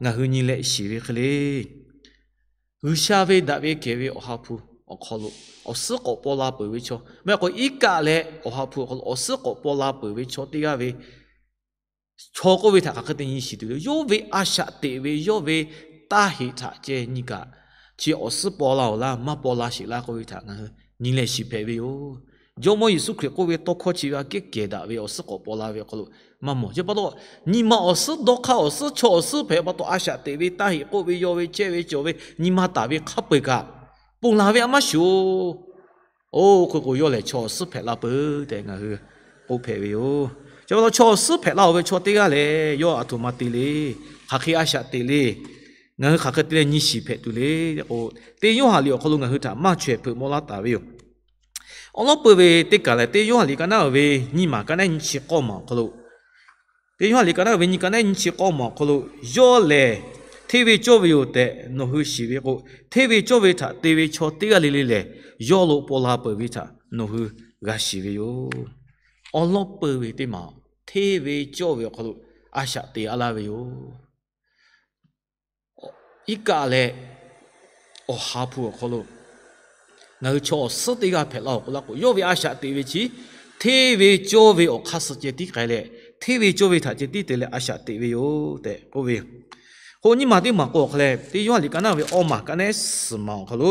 ngaˬ hui nyi leh shiˍ ve hk'e le. G'uiˬsha ve daꞈ ve kehˬ ve Awˬ ha hpu awˬ hk'aw lo awˬ suhˉ k'awꞈ paw la peuˬ ve chaw, maˇ heˆ k'o iˉ kaˆ leh Awˬ ha hpu awˬ hk'aw lo awˬ suhˉ k'awꞈ paw la peuˬ ve chaw teˇ g'aˇ ve chaw k'oˆ ve htaꞈ hk'aˬ hk'e te nyi shiˍ tuˬ le. Yawˇ ve a shaꞈ teꞈ ve, yawˇ ve taˇ heꞈ htaꞈ ceh nyi kaꞈ, chi awˬ suhˉ paw la awˬ laˇ, maˇ paw la sheˍ laˇ k'oˆ ve htaꞈ ngaˬ hui nyi leh shiˍ hpehꞈ ve yoˬ. Jawˇmawˇ Yeˍsuˆ Hkriꞈ k'oˆ ve tawˇ hkawˇ chi ve aꞈ kehˉ kehˬ daꞈ ve awˬ suhˉ k'awꞈ paw la ve awˬ hk'aw lo maˇ mawˬ. Chi pa taw, nyi ma awˬ suhˉ, dawˇ hk'aˇ awˬ suhˉ, chaw awˬ suhˉ hpehꞈ pa taw, a shaꞈ teꞈ ve, taˇ heꞈ k'oˆ ve, yawˇ ve chehˇ ve cawˬ ve nyi ma taˍ ve hk'a peu-eˬ kaꞈ, ponˬ laˬ ve aꞈ maˇ shuˍ-oˬ. Oˇ hk'e k'o, yawˇ lehˬ chaw awˬ suhˉ hpehꞈ la peuˬ tehꞈ ngaˬ hui k'oˆ hpehꞈ ve yoˬ. Chi pa taw, chaw awˬ suhˉ hpehꞈ la-oˬ ve chaw teˇ g'aˇ lehˬ, yawˇ aˬ htoꞈ ma te le. Hk'aˬ hk'e a shaꞈ teꞈ le. Ngaˬ hui hk'aˬ hk'e te leh nyi shiˍ hpehꞈ tuˬ le k'o, Teˇ Yoˇhanˬ liꞈ awˬ hk'aw lo ngaˬ hui htaꞈ maˇ chaweh hpeuꞈ maw laˇ taˍ ve yoˬ. Awˬ lawn peuˬ ve teˇ kaˬ lehˬ, Teˇ Yoˇhanˬ liꞈ ka naˉ ve nyiˇ maˬ ka naˉ nyiˇ chi k'awˇ maˬ awˬ hk'aw lo, Teˇ Yoˇhanˬ liꞈ ka naˉ ve nyiˇ ka naˉ nyiˇ chi k'awˇ maˬ awˬ hk'aw lo, yawˇ lehˬ hteˇ ve cawˇ ve yoˬ tehꞈ nawˬ hui shiˍ ve k'o, hteˇ ve cawˇ ve htaꞈ te ve chaw teˇ g'aˇ le le lehˬ, yawˇ lo paw la peuˬ ve htaꞈ nawˬ hui g'a shiˍ ve yoˬ. Awˬ lawn peuˬ ve teˇ maˬ, hteˇ ve cawˇ ve awˬ hk'aw lo a shaꞈ te a laˇ ve yoˬ. Iˉ kaˆ leh Awˬ ha hpu awˬ hk'aw lo ngaˬ hui chaw awˬ suhˉ teˇ g'aˇ hpehꞈ la-oˬ k'oˆ laˇ k'o, yawˇ ve a shaꞈ teꞈ ve chi hteˇ ve cawˇ ve awˬ hk'aˇ suh ceh tiˉ k'ai leh, hteˇ ve cawˇ ve htaꞈ ceh tiˉ te leh a shaꞈ teꞈ ve yoˬ tehꞈ k'oˆ ve. K'o nyiˇ maˬ teˇ maˬ k'o awˬ hk'a leh, teˇ Yoˇhanˬ liꞈ ka naˉ ve awˇ maˬ ka nehˉ suhˍ maˬ awˬ hk'aw lo,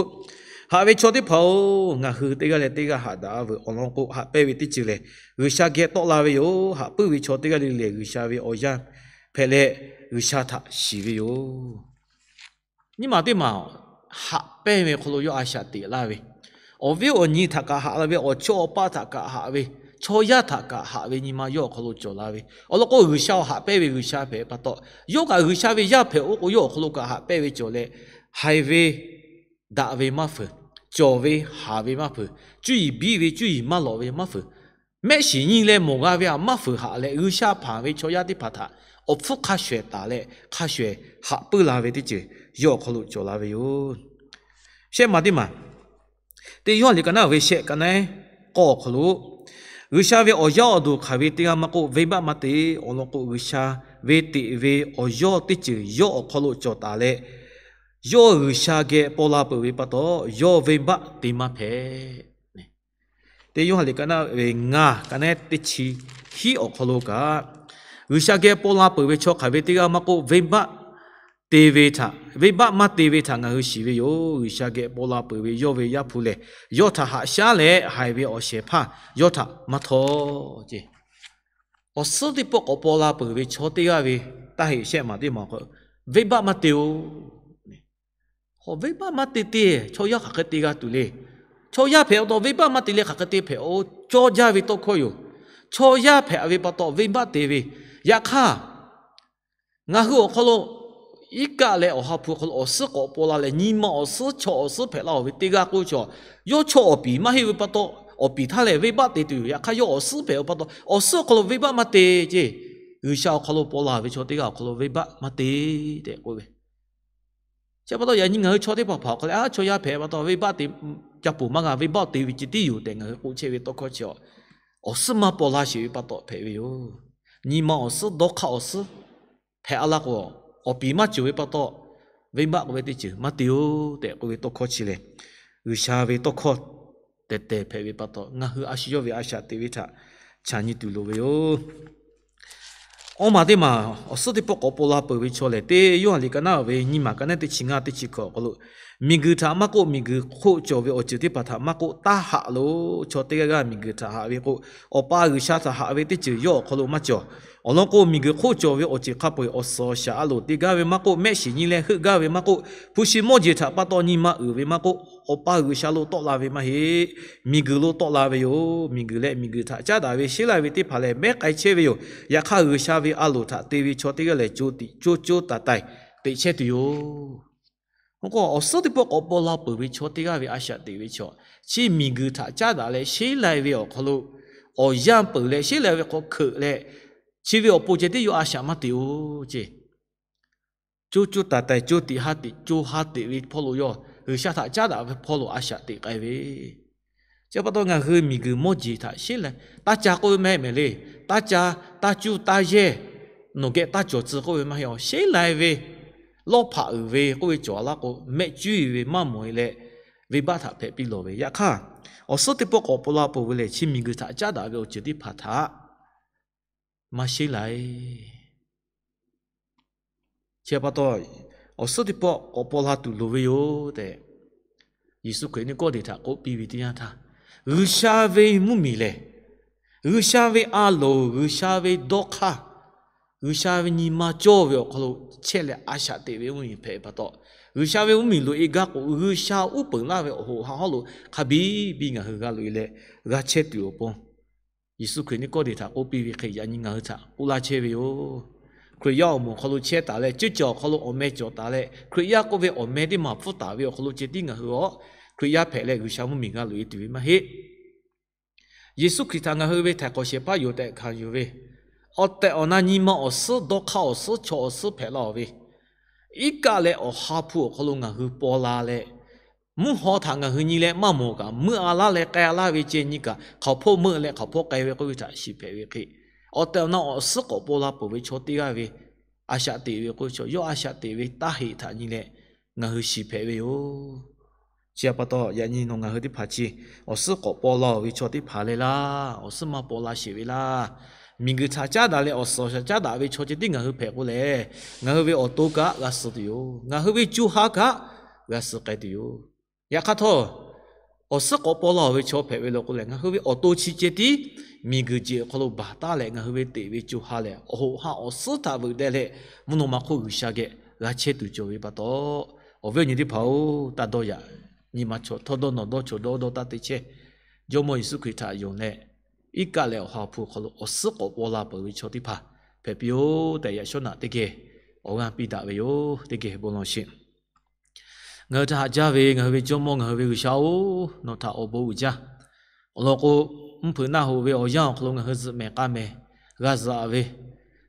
Haꞈ ve chaw teˇ hpaˍ-oˬ, ngaˬ hui teˇ g'aˇ leh teˇ g'aˇ haꞈ daꞈ-a veuˬ. Awˬ lawn k'o, haꞈ pehnˇ ve teˇ ceuˬ lehˬ, G'uiˬsha geh tawˆ la ve yoˬ. Haꞈ puiˉ ve chaw teˇ g'aˇ le le lehˬ, G'uiˬsha ve awˬ yanˇ hpehꞈ leh, G'uiˬsha htaꞈ shiˍ ve yoˬ. Nyiˇ maˬ teˇ maˬ, haꞈ pehnˇ ve hk'aw lo yawˇ a shaꞈ teꞈ laˇ ve, awˬ viˉ awˬ nyi htaꞈ kaꞈ haꞈ la ve, awˬ chawˇ awˬ paˆ htaꞈ kaꞈ haꞈ ve, chaw yaˇ htaꞈ kaꞈ haꞈ ve nyi ma yawˇ awˬ hk'aw lo cawˬ la ve. Awˬ lawn k'o, G'uiˬsha awˬ haꞈ pehnˇ ve G'uiˬsha hpehꞈ pa taw, yawˇ kaꞈ G'uiˬsha ve yaˇ hpehꞈ-o k'o, yawˇ awˬ hk'aw lo kaꞈ haꞈ pehnˇ ve cawˬ leh, haiˬ ve daꞈ ve maˇ feuˍ, cawˬ ve haˍ ve maˇ feuˍ, cuˇ yiˍ biˇ ve cuˇ yiˍ maˇ lawꞈ ve maˇ feuˍ, mehˆ shiˍ nyi leh mawˬ g'a ve htaꞈ maˇ feuˍ haꞈ leh, G'uiˬsha hpanˍ ve chaw yaˇ teˇ hpaˍ htaꞈ awˬ hpfuhˇ hk'a shuˍ ehˍ taˍ leh hk'a shuˍ ehˍ haꞈ puiˉ la ve teˇ ceuˬ yawˇ awˬ hk'aw lo cawˬ la ve yoˬ. Shehˆ maˬ teˇ maˬ, teˇ Yoˇhanˬ liꞈ ka naˉ ve shehˆ ka naˉ k'awˇ awˬ hk'aw lo, G'uiˬsha ve awˬ yaˇ awˬ duˬ hk'aˬ ve teˇ g'aˇ maˇ k'oˆ, venˇbaˆ maˇ te. Awˬ lawn k'o, G'uiˬsha ve teꞈ ve awˬ yawˇ teˇ ceuˬ yawˇ awˬ hk'aw lo cawˬ taˍ leh, yawˇ G'uiˬsha geh paw la peuˬ ve pa taw, yawˇ venˇbaˆ te maˇ hpehꞈ. Teˇ Yoˇhanˬ liꞈ ka naˉ ve ngaˬ ka naˉ teˇ chi hiˉ awˬ hk'aw lo kaꞈ, G'uiˬsha geh paw la peuˬ ve chaw hk'aˬ ve teˇ g'aˇ maˇ k'oˆ, venˇbaˆ te ve htaꞈ, venˇbaˆ maˇ te ve htaꞈ ngaˬ hui shiˍ ve yoˬ. G'uiˬsha geh paw la peuˬ ve yawˇ ve Yaˇ hpu lehˬ, yawˇ htaꞈ haꞈ shaˉ leh haiˬ ve awˬ shehˍ hpaˇ yawˇ htaꞈ maˇ htawˇ ce. Awˬ suhˉ teˇ pawˆ k'awꞈ paw la peuˬ ve chaw teˇ g'aˇ ve taˇ heꞈ shehˆ maˬ teˇ maˬ k'o, venˇbaˆ maˇ te-oˬ. Venˇbaˆ maˇ te te, chaw yaˇ hk'aˬ hk'e te g'a tuˬ le. Chaw yaˇ hpehꞈ pa taw venˇbaˆ maˇ te leh hk'aˬ hk'e te hpehꞈ-oˬ, cawˇ jaˇ ve tawˇ hkawˇ yoˬ. Chaw yaˇ hpehꞈ ve pa taw venˇbaˆ te ve. Yaꞈ hk'aˇ, ngaˬ hui awˬ hk'aw lo iˉ kaˆ leh awˬ ha hpu awˬ hk'aw lo awˬ suhˉ k'awꞈ paw la leh, nyi ma awˬ suhˉ chaw awˬ suhˉ hpehꞈ la-oˬ ve teˇ g'aˇ k'oˆ ve chaw, yawˇ chaw awˬ piˍ maˇ heˆ ve pa taw, awˬ piˍ htaˇ lehˬ venˇbaˆ te tuˬ yoˬ. Yaꞈ hk'aˇ yawˇ awˬ suhˉ hpehꞈ ve pa taw, awˬ suhˉ awˬ hk'aw lo venˇbaˆ maˇ te ce. G'uiˬsha awˬ hk'aw lo paw la ve chaw teˇ g'aˇ awˬ hk'aw lo venˇbaˆ maˇ te tehꞈ k'oˆ ve. Chi pa taw yaꞈ nyi ngaˬ hui chaw teˇ hpaˍ hpaˍ awˬ hk'aw leh, a, chaw yaˇ hpehꞈ pa taw venˇbaˆ te, ca poˬ maˇ g'a, venˇbaˆ te ve ceh tiˉ yoˬ tehꞈ ngaˬ hui k'oˆ chehˇ ve tawˇ hkawˇ chi, awˬ suhˉ maˇ paw la sheˍ ve pa taw hpehꞈ ve yoˬ. Nyi ma awˬ suhˉ, dawˇ hk'aˇ awˬ suhˉ hpehꞈ a laˇ k'o, awˬ piˍ maˇ cawˬ ve pa taw venˇbaˆ k'oˆ ve teˇ ceuˬ maˇ te-oˬ tehꞈ k'oˆ ve tawˇ hkawˇ chi lehˬ, G'uiˬsha ve tawˇ hkawˇ tehˬ tehˬ hpehꞈ ve pa taw, ngaˬ hui a shu yawˇ ve a shaꞈ teꞈ ve htaꞈ chaꞈ nyi tuˬ loˍ ve yoˬ. Awˇ maˬ teˇ maˬ, awˬ suhˉ teˇ pawˆ k'awꞈ paw la peuˬ ve chaw lehˬ, teˇ Yoˇhanˬ liꞈ ka naˉ ve nyiˇ maˬ ka naˉ teˇ chi ngaˇ teˇ chi hkawꞈ awˬ hk'aw lo, miˬguiˬ htaꞈ maˇ k'oˆ, miˬguiˬ hk'oˆ cawˬ ve awˬ ceuˬ teˇ hpaˍ htaꞈ maˇ k'oˆ, taˇ haꞈ loˬ. Chaw teˇ g'aˇ g'aˇ miˬguiˬ htaꞈ haꞈ ve k'o, Awˬ pa G'uiˬsha htaꞈ haꞈ ve teˇ ceuˬ yawˇ awˬ hk'aw lo maˇ cawˬ. Awˬ lawn k'o, miˬguiˬ hk'oˆ cawˬ ve awˬ ceuˬ hk'a peu-eˬ awˬ suhˍ awˬ shaˍ a loˍ te gaˇ ve maˇ k'oˆ, mehˆ shiˍ nyi leh heuˆ gaˇ ve maˇ k'oˆ, hpu shi mawˇ jeˬ htaꞈ pa taw nyi ma uiˍ ve maˇ k'oˆ, Awˬ pa G'uiˬsha lo tawˆ la ve maˇ heˆ. Miˬguiˬ lo tawˆ la ve yoˬ. Miˬguiˬ leh miˬguiˬ htaꞈ caˉ daꞈ ve sheˉ lai ve teˇ hpaˍ lehˬ, mehˉ k'ai chehˇ ve yoˬ. Yaꞈ hk'aˇ, G'uiˬsha ve a loˍ htaꞈ te ve chaw teˇ g'aˇ lehˬ, co tiꞈ co co taiˍ taiˍ teꞈ chehˇ tuˬ yoˬ. K'o, awˬ suhˉ teˇ pawˆ k'aw�ˇ� paw la peuˬ ve chaw teˇ g'aˇ ve a shaꞈ teꞈ ve chaw, chi miˬguiˬ htaꞈ caˉ daꞈ leh sheˉ lai ve awˬ hk'aw lo awˬ yanˇ peuˬ leh sheˉ lai ve hk'aw hkeuꞈ leh, chi ve awˬ pon ceh tiˉ yawˇ a shaꞈ maˇ teꞈ-oˬ ce. Co co taiˍ taiˍ, co tiꞈ ha tiꞈ co ha teꞈ ve hpawˇ lo yawˇ G'uiˬsha htaꞈ caˉ daꞈ ve hpawˇ lo a shaꞈ teꞈ k'ai ve. Chi pa taw ngaˬ hui miˬguiˬ mawˇ jeˬ htaꞈ sheˉ lai, taˇ ca k'oˆ ve maˇ heˆ mehˍ le. Taˇ ca, taˇ cuˇ taˇ yehˇ, nawˬ geh taˇ cawˬ tcuh k'oˆ ve maˇ heˆ-oˬ. Sheˉ lai ve, lawˇ hpaꞈ uiˍ ve k'oˆ ve cawˬ a laˇ k'o, mehˆ cuˉ ve maˇ mawˬ-e leh, venˇbaˆ htaꞈ hpehꞈ piˇ lawˬ ve. Yaꞈ hk'aˇ, awˬ suhˉ teˇ pawˆ k'awꞈ paw la peuˬ ve lehˬ, chi miˬguiˬ htaꞈ caˉ daꞈ ve awˬ ceuˬ teˇ hpaˍ htaꞈ maˇ sheˉ lai. Chi pa taw, awˬ suhˉ teˇ pawˆ k'awꞈ paw la tuˬ loˍ ve yoˬ tehꞈ, Yeˍsuˆ Hkriꞈ Niˆkawˇdeˍ htaꞈ k'oˆ piˇ ve teˇ yanˇ htaˇ, G'uiˬsha ve mvuhˇmiˬ lehˬ, G'uiˬsha ve a loˍ, G'uiˬsha ve dawˇ hk'aˇ, G'uiˬsha ve nyi ma cawˇ ve awˬ hk'aw lo chehˇ leh a shaꞈ teꞈ ve mvuhˇmiˬ hpehꞈ pa taw, G'uiˬsha ve mvuhˇmiˬ loꞈ-e gaˇ k'o, G'uiˬsha uˉ peunˍ laˇ ve awˬ hoꞈ ha hawˉ lo hk'a biˇ biˇ ngaˬ hui g'a loꞈ-e leh g'a chehˇ tuˬ awˬ pon, Yeˍsuˆ Hkriꞈ Niˆkawˇdeˍ htaꞈ k'oˆ piˇ ve hk'e, yaꞈ nyi ngaˬ hui htaꞈ k'oˆ laˇ chehˇ ve yoˬ. Hkriꞈ yaˇ awˬ moˍ awˬ hk'aw lo chehˇ taˍ leh, ceuˇ caˬ awˬ hk'aw lo awˬ meh cawˬ taˍ leh, Hkriꞈ yaˇ k'oˆ ve awˬ meh teˇ maˬ hpfuhˇ taˍ ve awˬ hk'aw lo ceh tiˉ ngaˬ hui a, Hkriꞈ yaˇ hpehꞈ leh G'uiˬsha mvuhˇmiˬ g'a loꞈ-e tuˬ ve maˇ heˆ. Yeˍsuˆ Hkriꞈ htaꞈ ngaˬ hui ve htaiˍ hk'awꞈ shehˍ hpaˇ yoˬ tehꞈ hkanˍ yuˬ ve, awˬ tehˬ awˬ na nyi ma awˬ suhˉ, dawˇ hk'aˇ awˬ suhˉ, chaw awˬ suhˉ hpehꞈ laˇ-oˬ ve, iˉ kaˆ leh awˬ ha hpu awˬ hk'aw lo ngaˬ hui paw la leh, mvuhˇ haw htaꞈ ngaˬ hui nyi leh maˇ mawˬ kaꞈ, meuˇ a laˇ leh k'ai a laˇ ve ceh nyi kaꞈ, hk'aoˍ hpawˇ meuˇ leh hk'aoˍ hpawˇ k'ai ve k'oˆ ve htaꞈ shiˍ hpehꞈ ve hk'e, awˬ tehˬ awˬ na awˬ suhˉ k'awꞈ paw la peuˬ ve chaw teˇ g'aˇ ve a shaꞈ teꞈ ve k'oˆ ve chaw, yawˇ a shaꞈ teꞈ ve taˇ heꞈ htaꞈ nyi leh ngaˬ hui shiˍ hpehꞈ ve yoˬ. Chi pa taw, yaꞈ nyi nawˬ ngaˬ hui teˇ hpaˍ chi awˬ suhˉ k'awꞈ paw la-oˬ ve chaw teˇ hpaˍ leh laˇ, awˬ suhˉ maˇ paw la sheˍ ve laˇ. miˬguiˬ htaꞈ caˉ daꞈ leh awˬ suhˍ awˬ shaˍ caˉ daꞈ ve chaw ceh tiˉ ngaˬ hui hpehꞈ k'o lehˬ, ngaˬ hui ve awˬ to kaꞈ g'a suh tuˬ yoˬ. Ngaˬ hui ve co ha kaꞈ g'a suh k'ai tuˬ yoˬ. Yaꞈ hk'aˇ htawˇ, awˬ suhˉ k'awꞈ paw la-oˬ ve chaw hpehꞈ ve law k'o lehˬ, ngaˬ hui ve awˬ to chi ceh tiˉ miˬguiˬ jeˬ awˬ hk'aw lo baˬ taˉ leh, ngaˬ hui ve teꞈ ve co ha lehˬ, awˬ hoꞈ ha awˬ suhˉ htaꞈ veuꞈ deh leh, mvuhˇ naw ma hk'oˆ G'uiˬsha geh g'a chehˇ tuˬ cawˬ ve pa taw, awˬ viˉ awˬ nyi teˇ hpaˍ-oˬ, taˇ dawˇ yaꞈ. Nyi ma chaw htawˇ dawˇ nawˬ dawˇ chaw dawˇ dawˇ taˇ te chehˇ. Jawˇmawˇ Yeˍsuˆ Hkriꞈ htaꞈ yonˍ leh, iˉ kaˆ leh awˬ ha hpu hk'aw lo awˬ suhˉ k'awꞈ paw la peuˬ ve chaw teˇ hpaˍ hpehꞈ piˇ-oˆ tehꞈ, yaꞈ shawˉ naꞈ teˇ geh awˬ g'aˇ piˇ daꞈ ve yoˬ. Teˇ geh bon lawˬ sheˍ. Ngaˬ hui htaꞈ haꞈ jaˇ ve ngaˬ hui ve Jawˇmawˇ, ngaˬ hui ve G'uiˬsha-oˬ, nawˬ htaꞈ awˬ bon uiˍ jaˇ. Awˬ lawn k'o, mvuhˇ hpeuꞈ naˆ hoꞈ ve awˬ yanˇ awˬ hk'aw lo ngaˬ hui zuhꞈ mehˍ k'a mehˍ g'a zuhꞈ-aꞈ ve,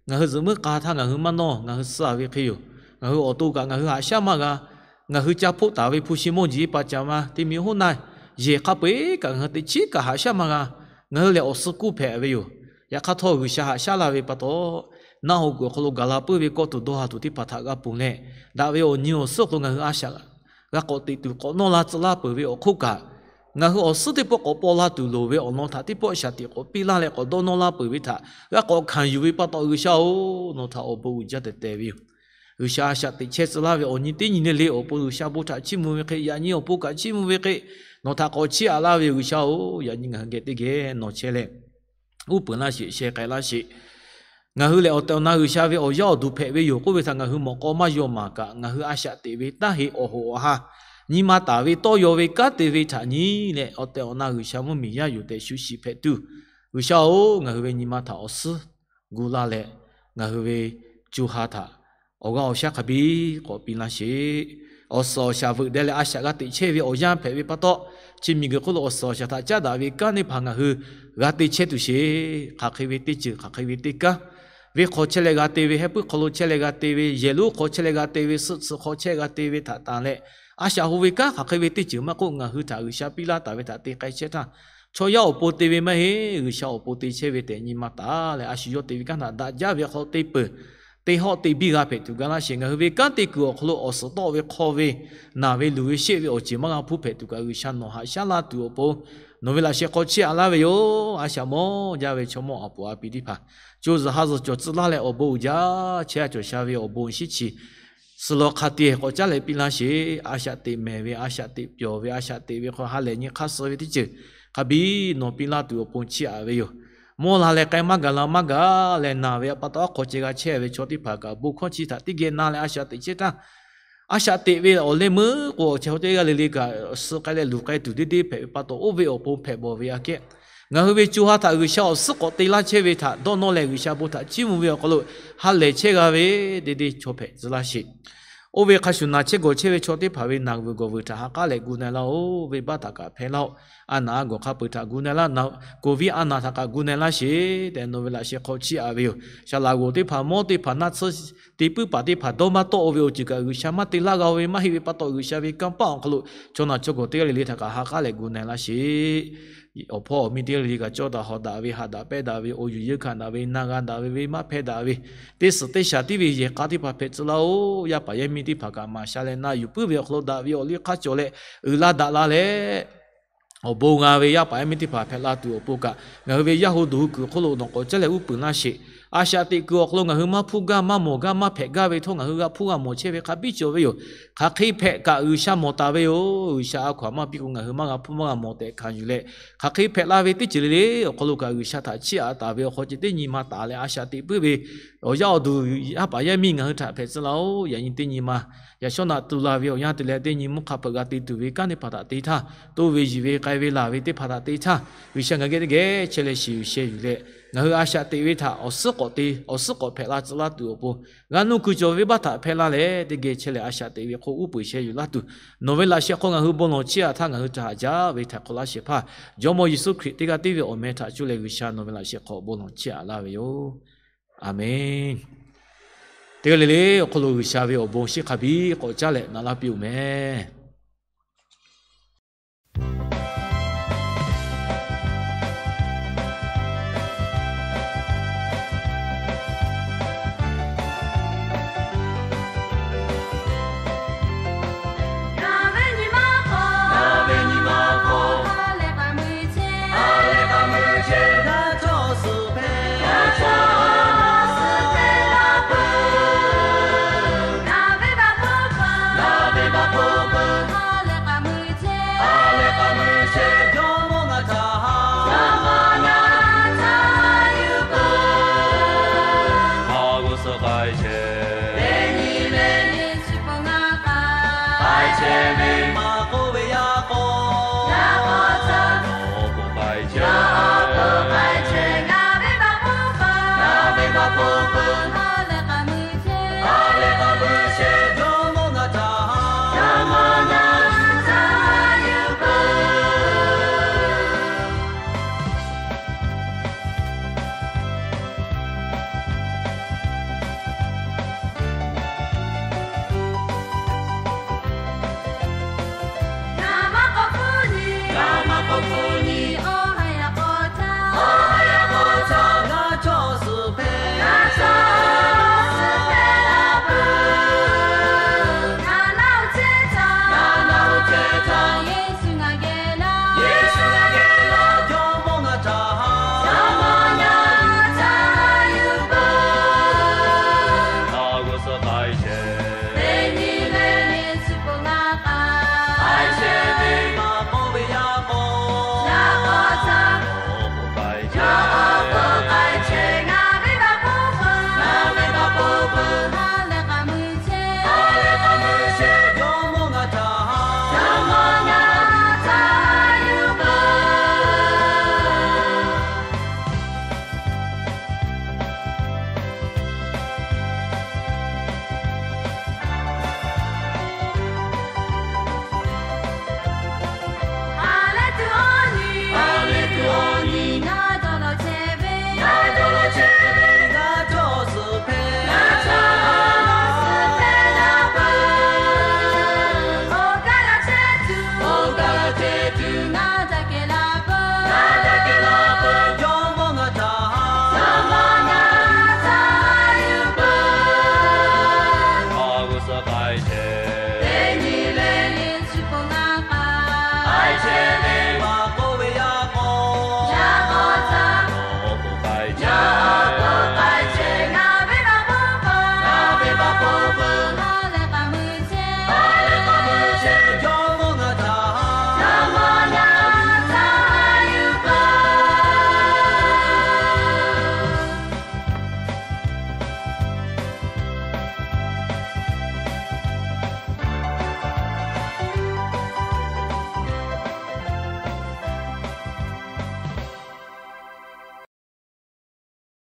ngaˬ hui zuhꞈ muiˉ k'a htaˇ ngaˬ hui maˇ nawˇ, ngaˬ hui suh-a ve hk'e yoˬ. Ngaˬ hui awˬ to kaꞈ ngaˬ hui haꞈ shaˉ maˇ g'a. Ngaˬ hui ca hpoˆ taˍ ve hpu shi mawˇ jeˬ pa ca ma te mi hoˉ naˆ yehˬ hk'a peu-eˬ kaꞈ ngaˬ hui teꞈ chiˉ kaꞈ haꞈ shaˉ maˇ g'a. Ngaˬ hui lehˬ awˬ suh kuˇ hpehꞈ ve yoˬ. Yaꞈ hk'aˇ htawˇ, G'uiˬsha haꞈ shaˉ laˇ ve pa taw, naˆ hoꞈ kuiˬ awˬ hk'aw lo gaˬ la puiˉ ve kawˇ tuˬ dawˇ ha tuˬ teˇ hpaˍ htaꞈ g'a ponˬ leh, daꞈ ve awˬ nyi awˬ suhˉ awˬ hk'aw lo ngaˬ hui a shaꞈ g'a k'awꞈ teꞈ tuˬ k'awꞈ nawˇ la tcuh laˇ peuˬ ve awˬ hk'oˆ kaꞈ, ngaˬ hui awˬ suhˉ teˇ pawˆ k'awꞈ paw la tuˬ loˍ ve awˬ lawn htaꞈ teˇ pawˆ shaˍ tiꞈ k'awꞈ piˇ laˇ leh k'awꞈ dawˇ nawˇ laˇ peuˬ ve htaꞈ g'a k'awꞈ hkanˍ yuˬ ve pa taw, G'uiˬsha-oˬ, nawˬ htaꞈ awˬ bon uiˍ jaˇ tehꞈ te ve yoˬ. G'uiˬsha a shaꞈ teꞈ chehˇ tcuh laˇ ve awˬ nyi teˇ nyi le le awˬ pon G'uiˬsha bon htaꞈ chiˇ mvuh ve hk'e, yaꞈ nyi awˬ pon kaꞈ chiˇ mvuh ve hk'e, nawˬ htaꞈ k'awꞈ chiˇ aꞈ laˇ ve yoˬ. G'uiˬsha-oˬ, yaꞈ nyi ngaˬ hui geh teˇ geh nawˬ chehˇ leh, uˉ peunˍ laˇ sheˍ, sheh k'ai laˇ sheˍ. Ngaˬ hui lehˬ awˬ tehˬ awˬ na G'uiˬsha ve awˬ yaˇ awˬ duˬ hpehꞈ ve yoˬ k'oˆ ve htaꞈ ngaˬ hui mawˬ k'aw maˇ yaw maˍ kaꞈ, ngaˬ hui a shaꞈ teꞈ ve taˇ heˆ, awˬ hoꞈ awˬ ha, nyi ma taˍ ve tawˇ yaw ve kanˉ te ve htaꞈ nyi leh, awˬ tehˬ awˬ na G'uiˬsha mvuhˇmiˬ yaˇ yoˬ tehꞈ shu shiˍ hpehꞈ tuˬ, G'uiˬsha-oˬ, ngaˬ hui ve nyi ma htaꞈ awˬ suhˉ gu laˇ leh, ngaˬ hui ve co ha htaꞈ awˬ g'aˇ awˬ shaˉ hk'a biˇ k'awꞈ piˇ laˇ sheˍ. Awˬ suhˍ awˬ shaˍ veuꞈ deh leh a shaꞈ g'a teꞈ chehˇ ve awˬ yanˇ hpehꞈ ve pa taw, chi miˬguiˬ hk'oˆ lo awˬ suhˍ awˬ shaˍ htaꞈ caˉ daꞈ ve kanˉ teˇ hpaˍ ngaˬ hui g'a te chehˇ tuˬ sheˍ. Hk'aˬ hk'e ve teˇ ceuˬ, hk'aˬ hk'e ve teˇ kanˉ, venˇ hk'aw chehˇ leh g'a te ve, hehˉ puiˉ hk'aw lo chehˇ leh g'a te ve, yehˬ lonˉ hk'aw chehˇ leh g'a te ve, suhˆ tsuhꞈ hk'aw chehˇ g'a te ve htaꞈ tanˬ leh, a shaꞈ ho ve kanˉ hk'aˬ hk'e ve teˇ ceuˬ maˇ k'oˆ, ngaˬ hui htaꞈ G'uiˬsha piˇ laˇ taˍ ve htaꞈ te k'ai chehˇ htaˇ, chaw yaˇ awˬ pon te ve maˇ heˆ, G'uiˬsha awˬ pon te chehˇ ve tehꞈ nyi ma taˍ leh, a shu yawˇ te ve kanˉ htaꞈ daꞈ jaˇ ve awˬ hk'aw lo te peuˬ, te hawˆ te biˇ g'a hpehꞈ tuˬ ga laˇ sheˍ. Ngaˬ hui ve kanˉ te kuiˬ awˬ hk'aw lo awˬ suhˍ tawˆ ve hk'aw ve, naˬ ve luˬ ve sheˆ ve awˬ ceuˬ maˇ g'a hpuˇ hpehꞈ tuˬ kaꞈ, G'uiˬsha nawˬ haꞈ shaˉ laˇ tuˬ awˬ pon nawˬ ve laꞈ sheh hk'aw chiˇ aꞈ laˇ ve yoˬ. A shaꞈ mawˇ jaˇ ve chaw mawˇ awˬ pon a piˇ teˇ hpaˍ, co zuhˬ ha zuhˬ cawˬ tcuh laˇ leh awˬ bon uiˍ jaˇ chehˇ a cawˬ sha ve awˬ bon shiˉ chi suhˍ lawˬ hk'a te k'awꞈ caˉ leh piˇ laˇ sheˍ. A shaꞈ teꞈ mehˍ ve, a shaꞈ teꞈ pyawˬ ve, a shaꞈ teꞈ ve hk'aw ha lehˬ nyi hk'aˇ suh ve teˇ ceuˬ hk'a biˇ nawˬ piˇ laˇ tuˬ awˬ pon chiˇ aꞈ ve yoˬ. Mawˇ la leh k'ai maˇ gaˬ la maˇ gaˬ leh naˬ ve pa taw, aˉ hk'aw ceh g'a chehˇ ve chaw teˇ hpaˍ kaꞈ bon hkawˇ chi htaꞈ teˇ geh na leh a shaꞈ teꞈ chehˇ htaˇ, a shaꞈ teꞈ ve awˬ leh meuˇ k'o, awˬ chehˇ hawˉ teˇ g'aˇ le le kaꞈ suh k'ai leh luˬ k'ai tuˬ deˇ deˇ hpehꞈ ve pa taw, oˇ ve awˬ pon hpehꞈ bawˬ ve aꞈ kehˉ, ngaˬ hui ve co ha htaꞈ G'uiˬsha awˬ suhˉ k'awꞈ te laˇ chehˇ ve htaꞈ dawˇ nawˇ leh, G'uiˬsha bon htaꞈ chiˇ mvuh ve awˬ hk'aw lo ha lehˬ chehˇ g'a ve deˇ deˇ chaw hpehꞈ tcuh laˇ sheˍ. Oˇ ve hk'a shuˍ naˬ chehˇ gawˬ chehˇ ve chaw teˇ hpaˍ ve naˬ vuiˬ gawˬ vuiˬ htaꞈ ha k'aˉ leh gu na-e laˇ-oˬ. Venˇbaˆ htaꞈ kaꞈ hpehˇ laˇ-oˆ. A naˬ a gawˬ hk'a peu-eˬ htaꞈ gu na-e laˇ, COVID a naˬ htaꞈ kaꞈ gu na-e laˇ sheˍ tehꞈ nawˬ ve laꞈ sheh hk'aw chiˇ aꞈ ve yoˬ. Shaˍ laꞈ g'oˍ teˇ hpaˍ, mawˇ teˇ hpaˍ, naˆ tsuhˇ te puiˉ paˍ teˇ hpaˍ dawˇ maˇ tawˆ-o ve awˬ ceuˬ kaꞈ G'uiˬsha maˇ te laˇ g'a-o ve maˇ heˆ ve pa taw, G'uiˬsha ve kanˇ paˆ awˬ hk'aw lo chaw naˬ chaw gawˬ teˇ g'aˇ le le htaꞈ kaꞈ ha k'aˉ leh gu na-e laˇ sheˍ. Awˬ hpawˇ awˬ miˇ teˇ g'aˇ le le kaꞈ cawˇ daꞈ hawꞈ daꞈ ve, haꞈ daꞈ pehnˇ daꞈ ve, awˬ yuˬ yeunˇ hkanˍ daꞈ ve, na g'a daꞈ ve, venˇbaˆ hpehˇ daꞈ ve, teˇ suhˍ teˇ shaˍ tiˉ ve yehˬ k'a teˇ hpaˍ hpehꞈ tcuh laˇ-oˆ. Yaˇ paˍ yaˇ miˇ teˇ hpaˍ kaꞈ maˍ sha leh na yuˬ puiˉ ve awˬ hk'aw lo daꞈ ve awˬ liˇ hk'aˇ cawˬ leh uiˍ la daꞈ la leh, awˬ bon g'a ve yaˇ paˍ yaˇ miˇ teˇ hpaˍ hpehꞈ la tuˬ awˬ pon kaꞈ, ngaˬ hui ve yaˇ hu duˬ hui kuiˬ hk'oˆ lo nawˬ k'awꞈ caˉ leh uˉ peunˍ laˇ sheˍ. A shaꞈ teꞈ kuiˬ awˬ hk'aw lo ngaˬ hui maˇ hpuˇ gaˇ maˇ mawˬ gaˇ maˇ hpehꞈ gaˇ ve htawˇ, ngaˬ hui g'a hpuˇ g'a mawˬ chehˇ ve hk'a biˇ cawˬ ve yoˬ. Hk'aˬ hk'e hpehꞈ kaꞈ G'uiˬsha mawˬ taˍ ve yoˬ. G'uiˬsha a hkaw-anˬ maˇ piˇ k'o, ngaˬ hui maˇ g'a hpuˇ maˇ g'a mawˬ tehꞈ hkanˍ yuˬ leh, hk'aˬ hk'e hpehꞈ la ve teˇ ceuˬ le le awˬ hk'aw lo kaꞈ G'uiˬsha htaꞈ chiˇ aꞈ taˍ ve awˬ hk'aw ceh teˇ nyi ma taˍ leh a shaꞈ teꞈ puiˉ ve awˬ yaˇ awˬ duˬ yaˇ paˍ yaˇ miˇ ngaˬ hui htaꞈ hpehꞈ tcuh laˇ-oˆ. Yaꞈ nyi teˇ nyi ma yaꞈ shawˉ naꞈ tu la ve awˬ yanˇ te leh teˇ nyi mvuhˇ hk'a hpeuꞈ g'a te tuˬ ve kanˉ teˇ hpaˍ htaꞈ te htaˇ, toˇ ve yiˬ ve k'ai ve laˬ ve teˇ hpaˍ htaꞈ te htaˇ, G'uiˬsha ngaˬ geh teˇ geh chehˇ leh shiˍ yuˬ sheh yuˬ leh, ngaˬ hui a shaꞈ teꞈ ve htaꞈ awˬ suhˉ k'awꞈ te, awˬ suhˉ k'awꞈ hpehꞈ la tcuh laˇ tuˬ awˬ pon, g'a nuˇ kuiˬ cawˬ ve venˇbaˆ htaꞈ hpehˇ laˇ leh, teˇ geh chehˇ leh a shaꞈ teꞈ ve hk'oˆ uˉ peunˍ sheh yuˬ laˇ tuˬ, nawˬ ve laꞈ sheh hk'aw ngaˬ hui bon lawˬ chiˇ aꞈ htaˇ, ngaˬ hui htaꞈ haꞈ jaˇ ve htaꞈ hk'awꞈ laˇ shehˍ hpaˇ Jawˇmawˇ Yeˍsuˆ Hkriꞈ teˇ g'aˇ tiˉ ve awˬ meh htaꞈ cuˇ leh G'uiˬsha nawˬ ve laꞈ sheh hk'aw bon lawˬ chiˇ aꞈ laˇ ve yoˬ. A menˬ. Teˇ g'aˇ le le awˬ hk'aw lo G'uiˬsha ve awˬ bon shiˉ hk'a biˇ k'awꞈ caˉ leh na laˇ piˇ-oˬ meh. Chehˇ ve maˇ k'oˆ ve yaˇ k'aw, yaˇ k'aw htaꞈ yawˇ awˬ pon k'ai chehˇ, yawˇ awˬ pon k'ai chehˇ. Ngaˬ ve Baˬ hpfuhˇ hpeuꞈ, ngaˬ ve Baˬ hpfuhˇ hpeuꞈ, ha lehˬ k'aˍ mui chehˇ, ha lehˬ k'aˍ mui chehˇ. Jawˇmawˇ ngaˬ htaꞈ ha, Jawˇmawˇ ngaˬ htaꞈ ha yuˬ peuˬ. Ngaˬ maˇ k'awꞈ hpu nyi, ngaˬ maˇ k'awꞈ hpu nyi, awˬ ha yaꞈ k'aw htaˇ, awˬ ha yaꞈ k'aw htaˇ, ngaˬ chaw suhˍ hpehꞈ, ngaˬ chaw suhˍ hpehꞈ la peuˬ. Ngaˬ naˆ hoꞈ chehˇ htaˇ, ngaˬ naˆ hoꞈ chehˇ htaˇ, Yeˍsuˆ ngaˬ geh laˇ, Yeˍsuˆ ngaˬ geh laˇ, Jawˇmawˇ ngaˬ htaꞈ ha, Jawˇmawˇ ngaˬ htaꞈ ha yuˬ peuˬ. Ngaˬ g'uˇ suhˍ k'ai chehˇ,